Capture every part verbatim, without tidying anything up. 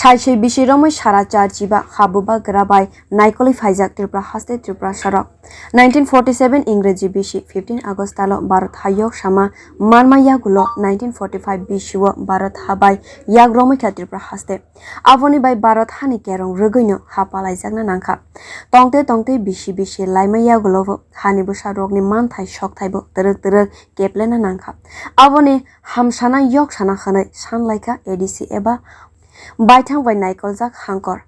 Thaiswi bisi romwi sara char chiba ha bubagra bai naikolwi phaijak Tripura haste Tripurasarok. Nineteen forty seven Ingreji bisi fifteen Augustalo Bharat hayok sama manma yagulo nineteen forty five bisio Bharat ha bai yak romwi kha Tripura haste. Aboni bai Bharat hani kerong rwgwino ha palaijakna nangkha. Tongte tongte bisi bisi laima yagulobo hani bwsarokni manthai sokthaibo twrwk twrwk keplena nangkha. Aboni hamsana yoksana hwnwi sanlaikha A D C eba baithang bai naikoljak hangkor.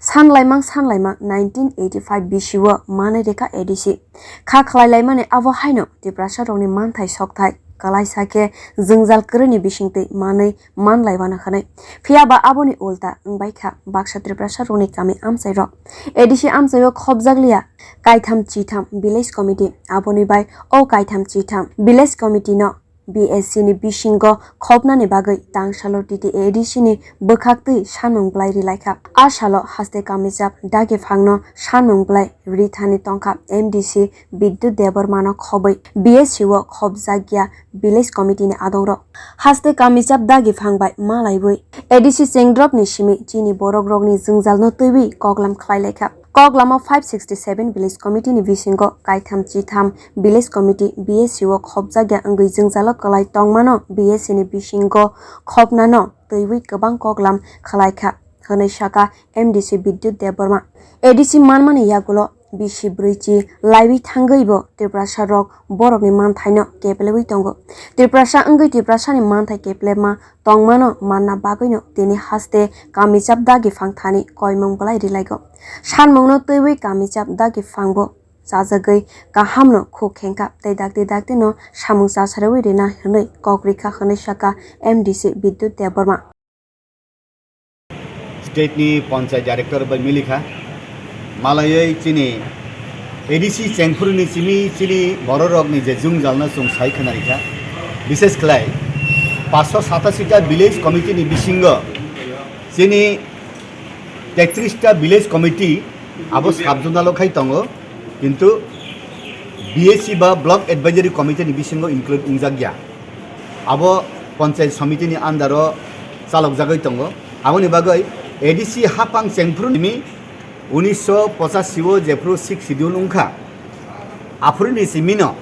Sanlaimang sanlaimang nineteen eighty five bisio manwi rekha A D C. Kha khlailaimani abo haino Tiprasarokni manthai sokthai kwlaisa khe jwngjal kwrwini bisingtwi manwi manlaiwano hwnwi. Phiya ba aboni ulta wngbai kha baksa Tiprasarokni kami amchairok. A D C amchaio khopjakliya kaitham chitham village committee, aboni bai o kaitham chitham village committee no B S C ni bisingo khopnani bagwi tangsalo T T A D C ni bwkhaktwi sanmung bwlai rilaikha. A salo haste kamichap dagi phangno sanmung bwlai rithani tongkha M D C Bidyut Debbarmano khobwi B S C o khopjakya village committee ni adongrok. Haste kamichap dagi phang bai malaiwi A D C chengdropni simi chini borokrokni jwngjalno twiwi koklam khlailaikha. Koklamo five sixty seven village committee ni bisingo kaitham chitham village committee B S C o khopjakya wngwi jwngjalo kwlai tongmano B S C ni bisingo khopnano twiwi kwbang koklam khwlaikha, hwnwi sakha M D C Bidyut Debbarma. A D C manmani yagulo bisi bwrwichi laiwi thangwibo Tiprasarok borokni manthaino keplewi tongo. Tiprasa wngwi Tiprasani manthai keplema tongmano manna bagwino tini haste kamichap dagi phang thani koimung bwlai rilaigo. Sanmungno twiwi kamichap dagi phangbo chajagwi kahamno khuk khengkha tei dakti daktino samung chasariwi rina hwnwi kok rikha hwnwi sakha M D C Bidyut Debbarma. State ni Panchayat Director bai milikha. Malaiwi chini A D C chengphuru ni simi chini bororok ni je jungjalno chwng sai khna rikha. Bishes khlai paanch sho satasi ta village committee ni bisingo chini tetris ta village committee abo sub zonal o khai tongo, kintu B S C ba block advisory committee ni bisingo include wngjakya. Abo Panchayat Samiti ni under o chalokjagwi tongo. Aboni bagwi A D C haphang chengphuru ni unisho pochasi o jephuru sixth schedule wngkha, aphuru ni simino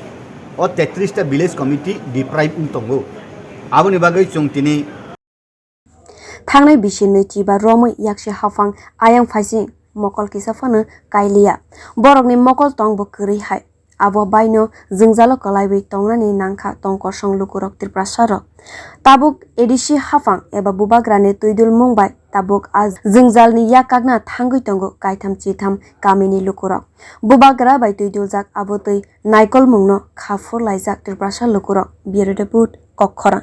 o tetris ta village committee deprive wng tongo. Aboni bagwi chwng tini. Thangnai bisi nwi chiba romwi yaksi haphang ayang phaising mokol kisa phano kailiya. Borokni mokol tongbo kwrwi hai. Abo baino jwngjalo kwlaiwi tongnani nangkha tong kosong lukurok Tiprasarok. Tabuk A D C haphang eba bubagrani twidulmung bai tabuk a jwngjalni yak kakna thangwi tongo kaitham chitham kamini lukurok. Bubagra bai twiduljak abo twi naikolmungno kha phurlaijak Tiprasa lukurok. Bureau Report, Kokkhorang.